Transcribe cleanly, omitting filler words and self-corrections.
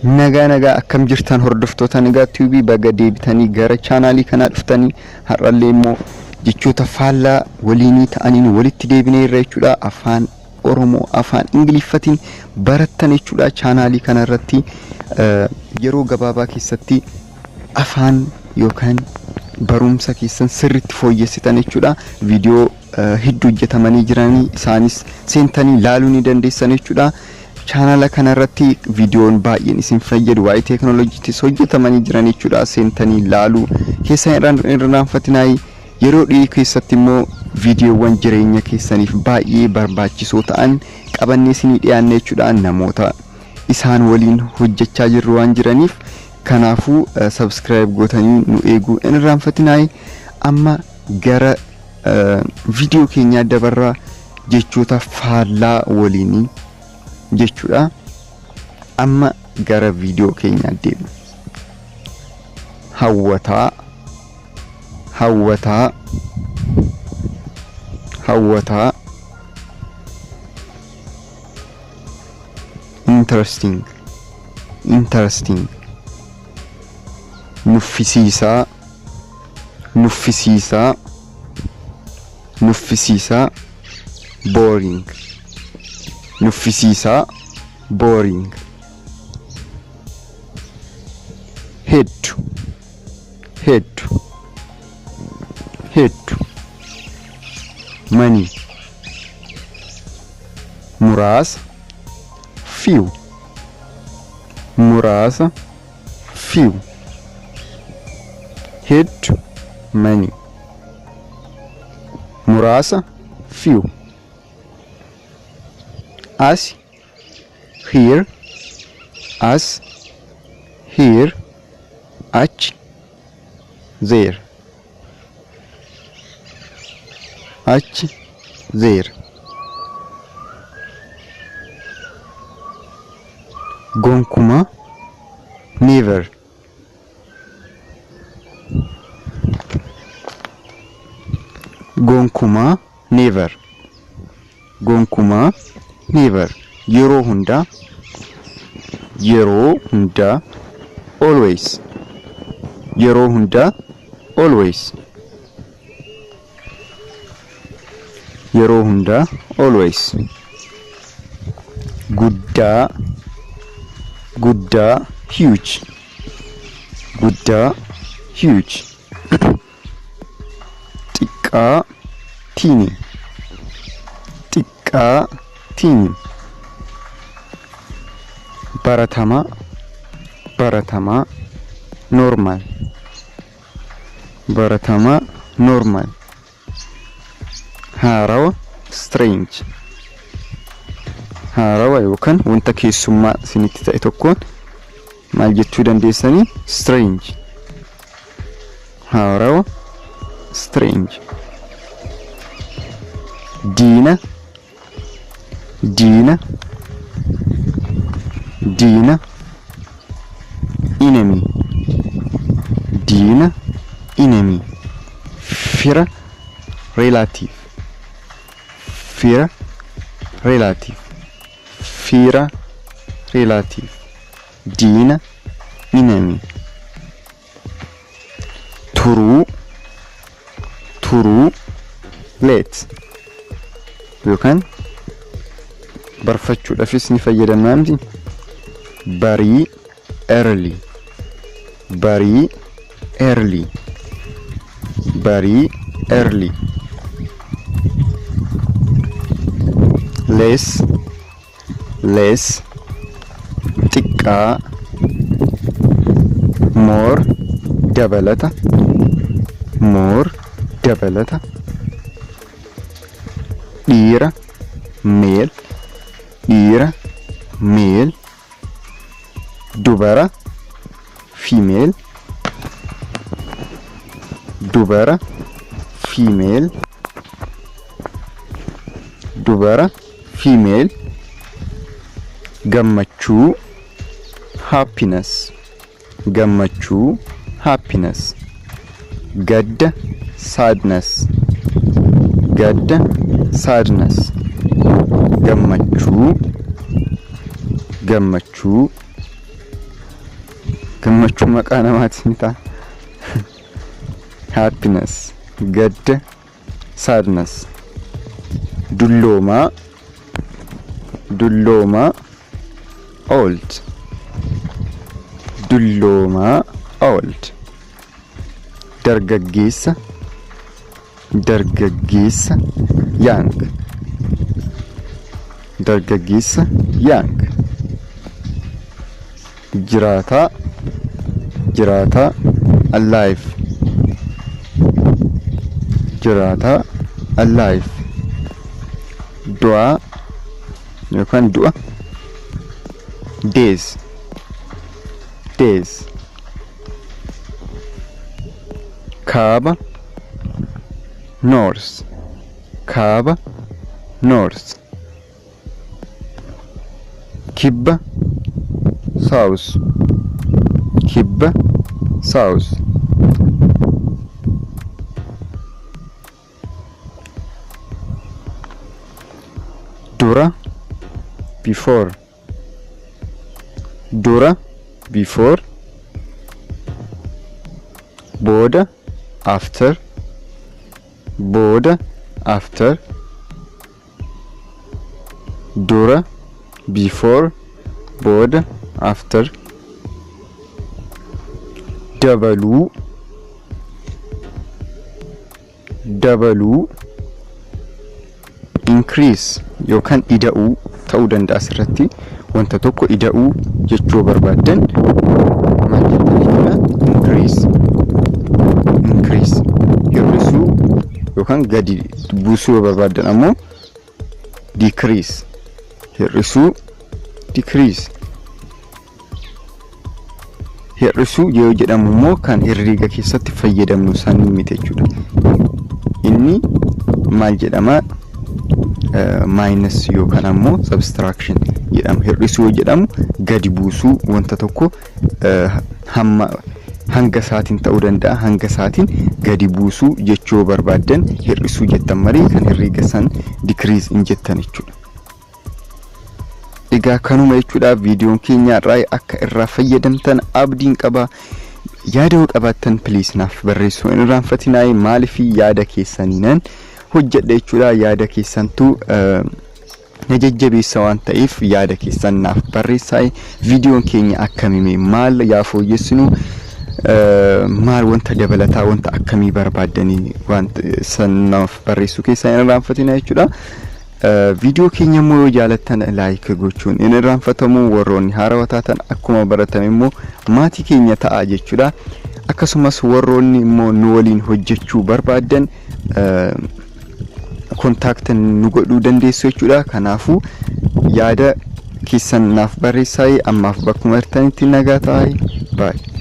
Nagaa nagaa, akkam jirtan hordoftoota Nagaa Tube? Baga deebitanii gara chaanaalii kanaa dhuftanii. Har'allee immoo jechoota faallaa waliinii ta'aniin walitti deebineerra jechuudha. Afaan Oromoo afaan Ingiliffatiin barattan jechuudha. Chaanaalii kanarratti yeroo gabaabaa keessatti afaan yookaan barumsa keessan sirriitti fooyyessitan jechuudha. Viidiyoo hedduu hojjetamanii jiranii isaanis seentanii laaluu ni dandeessan jechuudha. Chaanala kanarratti viidiyoon baay'een isin fayyadu waa'ee teekinooloojiitis hojjetamanii jiran jechuudha. Seentanii laaluu keessan hin irraanfatinaayi. Yeroo dhiyoo keessatti immoo viidiyoowwan jireenya keessaniif baay'ee barbaachisoo ta'an qabannee isinii dhiyaanne jechuudha. Namoota isaan waliin hojjechaa jirru waan jiraniif, kanaafuu subscribe gootanii nu eeguu hin irraanfatinaayi. Amma gara viidiyoo keenyaa dabarraa, jechoota faallaa waliinii jechuudha. Amma gara viidiyoo keenyaa deemna. Hawwataa, hawwataa, hawwataa. Interesting, interesting. Nuffisiisaa, nuffisiisaa, nuffisiisaa. Boring. Nuffisiisaa, boring. Hedduu, hedduu, hedduu. Many. Muraasa, few. Muraasa, few. Hedduu, many. Muraasa, few. As, here. As, here. Achi, there. Achi, there. Gonkumaa, never. Gonkumaa, never. Gonkumaa, never. Yeroo hundaa, yeroo hundaa, always. Yeroo hundaa, always. Yeroo hundaa, always. Guddaa, guddaa, huge. Guddaa, huge. Xiqqaa, teeny. Xiqqaa, teeny. Baratamaa, baratamaa, normal. Baratamaa, normal. Haarawa, strange. Haarawa yookaan wanta keessummaa isinitti ta'e tokkoon maal jechuu dandeessanii? Strange. Haarawa, strange. Diina, diina, diina. Enemy. Diina, enemy. Fira, relative. Fira, relative. Fira, relative. Diina, enemy. Turuu, turuu, late. Yookaan barfachuudhaafis ni fayyadamna miti? Barii, early. Barii, early. Barii, early. Less, less, xiqqaa. More, dabalata. More, dabalata. Dhiira, male. Dhiira, male. Dubara, female. Dubara, female. Dubara, female. Gammachuu, happiness. Gammachuu, happiness. Gadda, sadness. Gadda, sadness. Gammachuu, gammachuu. Gammachuu maqaa namaatis ni ta'a. Happiness, gadda, sadness. Dulloomaa, dulloomaa, old. Dulloomaa, old. Dargaggeessa, dargaggeessa, young. Dargaggeessa, young. Jiraataa, jiraataa, alive. Jiraataa, alive. Du'aa yookaan du'a, death, death. Kaaba, north. Kaaba, north. Kibba, south. Kibba, south. Dura, before. Dura, before. Booda, after. Booda, after. Dura, before. Booda, after. Dabaluu, dabaluu, increase yookaan ida'uu ta'uu danda'a. Asirratti wanta tokko ida'uu jechuu barbaaddan maal jettan jechuudha? Increase, increase. Hir'isuu yookaan gadi buusuu yoo barbaaddan ammoo decrease. Hir'isuu, decrease. Hir'isuu yoo jedhamu immoo kan herreega keessatti fayyadamnu sanii miti jechuudha. Inni maal jedhama? Minus yookaan ammoo subtraction jedhama. Hir'isuu yoo jedhamu gadi buusuu wanta tokko, hamma hanga isaatiin ta'uu danda'a, hanga isaatiin gadi buusuu jechuu yoo barbaaddan hir'isuu jettan malee kan herreega san decrease hin jettan jechuudha. Egaa kanuma jechuudha viidiyoon keenya irraa. Akka irraa fayyadamtan abdiin qaba. Yaada yoo qabaattan please naaf barreessuu hin irraanfatinaa. Maaliif? Yaada keessaniinan hojjedha jechuudha. Yaada keessantu na jajjabeessa waan ta'eef yaada keessan naaf barreessaa. Viidiyoon keenya akkamime, maal yaa fooyyessinu, maal wanta dabalataa, wanta akkamii barbaaddanii, waan san naaf barreessuu keessan hin irraanfatinaa jechuudha. Viidiyoo keenya immoo yoo jaalattan like gochuun hin irraanfatamu. Warroonni haarawaa taatan akkuma baratame immoo maatii keenya ta'a jechuudha. Akkasumas warroonni immoo nu waliin hojjechuu barbaaddan contact nu godhuu dandeessu jechuudha. Kanaafuu yaada keessan naaf barreessaa. Ammaaf bakkuma jirtanitti nagaa ta'aa. Baay'ee.